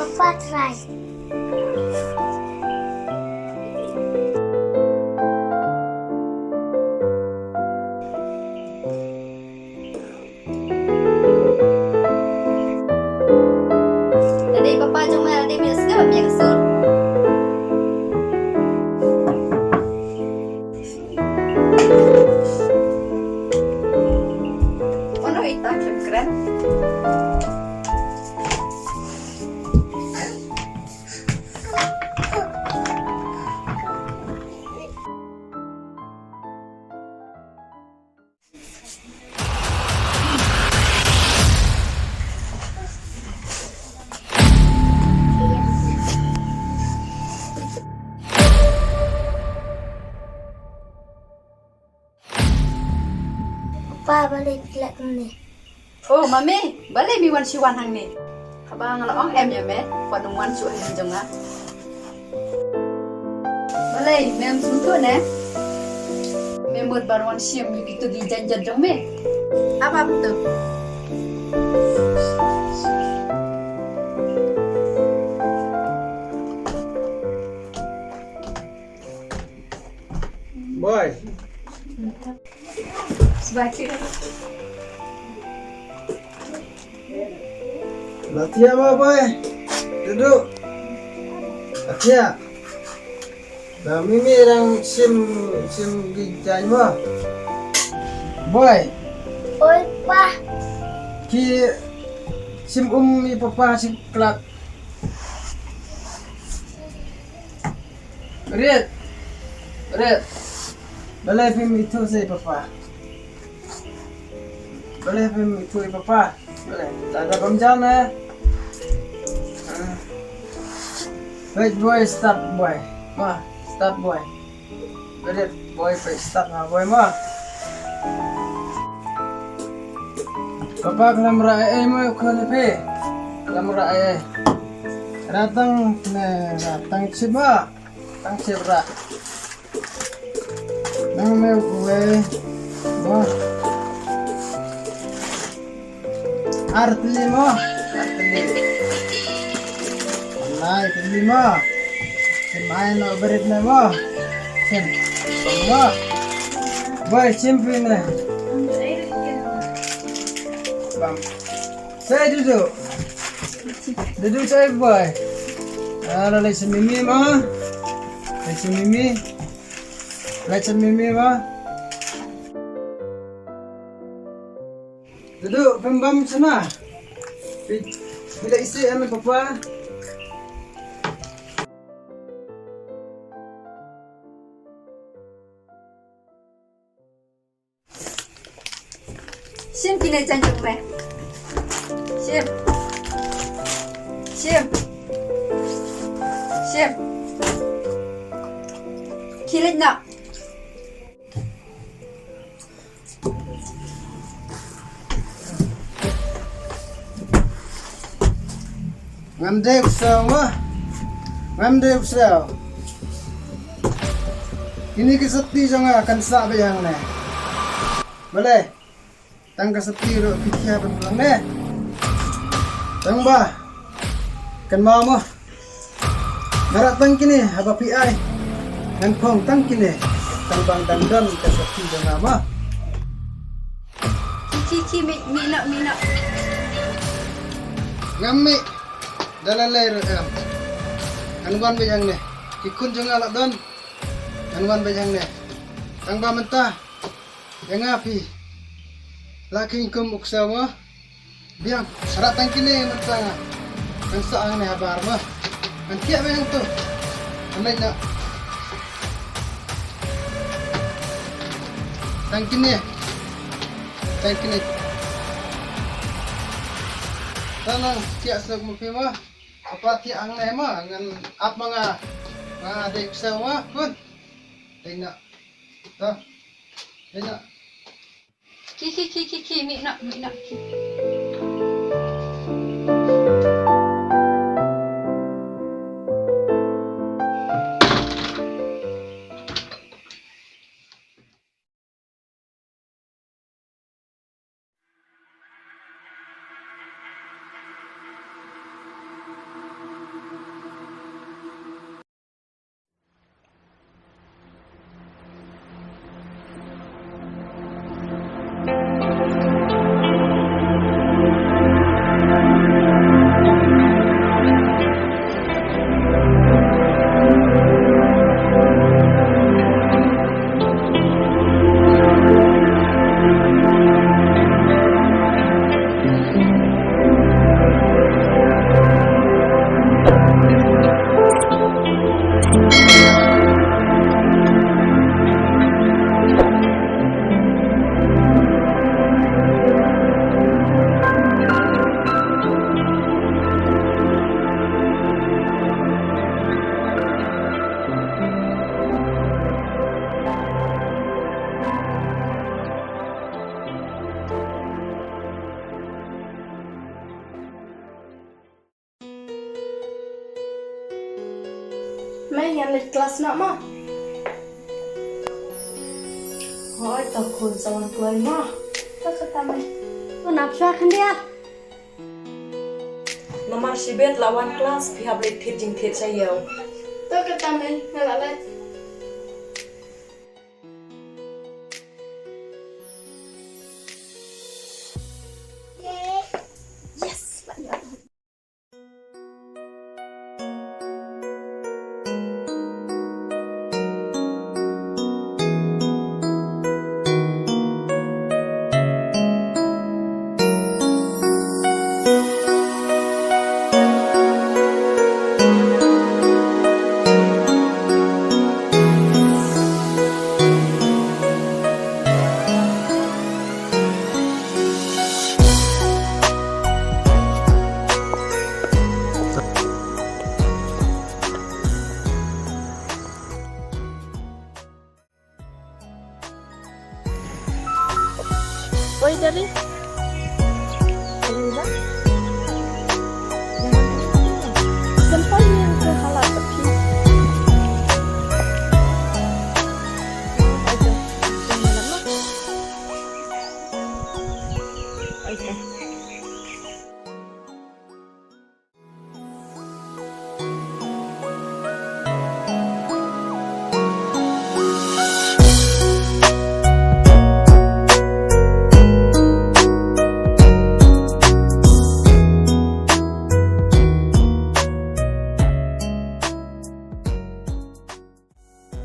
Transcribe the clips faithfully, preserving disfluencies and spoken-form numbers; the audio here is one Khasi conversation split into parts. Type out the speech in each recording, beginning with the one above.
Papa, try. Lada i papa jong me, lada i me sngap me ka sur. Ono ita krim kren. Papa, balei phi leh kumne? Oh, mami, balei mi wan shi wan hangne? Haba nga la ong em ïa me, pat nym wan shuh hangne jong nga. Balei mem sngewthuh ne? Me mut ban wan shim ïa kitu ki jaiñ jot jong me. Ap ap tu. Boy. Sbaki. La thiah ma, boy. Duduk. La thiah. La mimi dang shim, shim ki jaiñ ma. Boy. Oi, pa. Ki shim um i papa shi khlak. Rit. Rit. Balei phim ithuh sa i papa? Balei phim ithuh i papa? Balei? Lada bym jan eh. Ah. Peit boy, start boy. Ma, start boy. Rit boy, peit start ha boy ma. Papa khlem rah ei ei mo, u khun phi. Khlem rah ei ei. Rah tang ne, rah tang chip ma. Tang chip rah. Nang me u kuwe. Mo. Ar tylli mo. Ar tylli. Lai tylli mo. Shim ai noh barit ne mo. Shim. Bang mo. Boy, shim phi ne. Bang. Sa dudu. Dudu sa boy. Ah, la lai sa mimi mo. Lai sa mimi. Lai sa mimi mo. Dudu, pynbam shana. Pi, pila isi em papa. Shim kine jaiñ jong me. Shim. Shim. Shim. Khie leit noh. Ngam dei u ksew mo. Ngam dei u ksew. Kine ki sopti jong nga kan sah beit hangne. Balei? Tang ka sopti ruh phi khia ban pulang ne. Tang ba. Kan ma mo. Nga rah tang kine haba phi ai. Ngan phong tang kine. Tang ba dang don ka sopti jong nga mo. Ki, ki, ki, mih, mih noh, mih noh. Ngam mih. Da la lei ruh em. Ngan wan beit hangne. Ki khun jong nga la don. Ngan wan beit hangne. Tang ba mynta. Ïa nga phi la kheiñ kum u ksew mo. Biang, rah tang kine mynta nga. Ngan sah hangne habar mo. Ngan thiah beit hangto. Ngan leit noh. Tang kine. Tang kine. Tang nang thiah suk mo phi mo. Apa thiah hangne mo. Ngan ap ma nga. Nga dei ksew mo. Khun. Leit noh. To. Leit noh. Ki, ki, ki, ki, ki, mih noh, mih noh, ki. Mei, ngan leit klas noh mo. Hooid to khun, sa wan kloi mo. To kata mei. To nap shuwa khyndiat. Namar shibit la wan klas, phi hap leit thied jingthied sha ïew. To kata mei, nga la leit. Yes. Oi, Dari. Alina. Sampai yang ke halal tepi. Aja. Aja.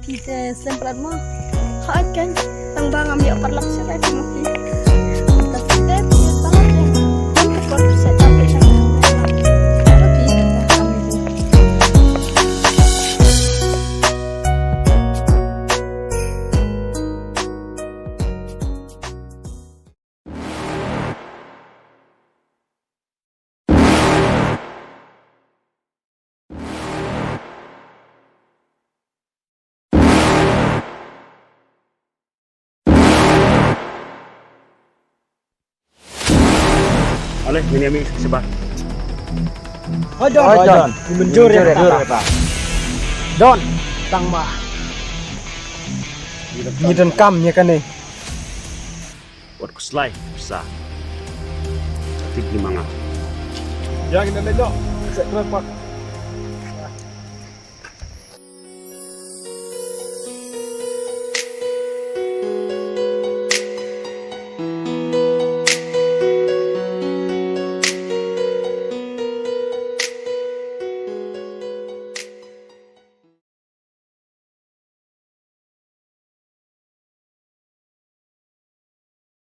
Phi te slem palat mo. Hooid kan, tang ba ngam ïoh paralok shuh rai mo phi. Ka phi te phi palat ïa nga. Ngam te por phi sa tap ïa nga. Phi te phi. Ale, ngin ïa mih sha ba. Hoi Don. Hoi Don. Ngi mynjur ïa kata. Don, tang ba ngi donkam ïa kane. Wat khuslai pisa. Tik ni manga. Ïa, ngin leit noh. Sa kren pat.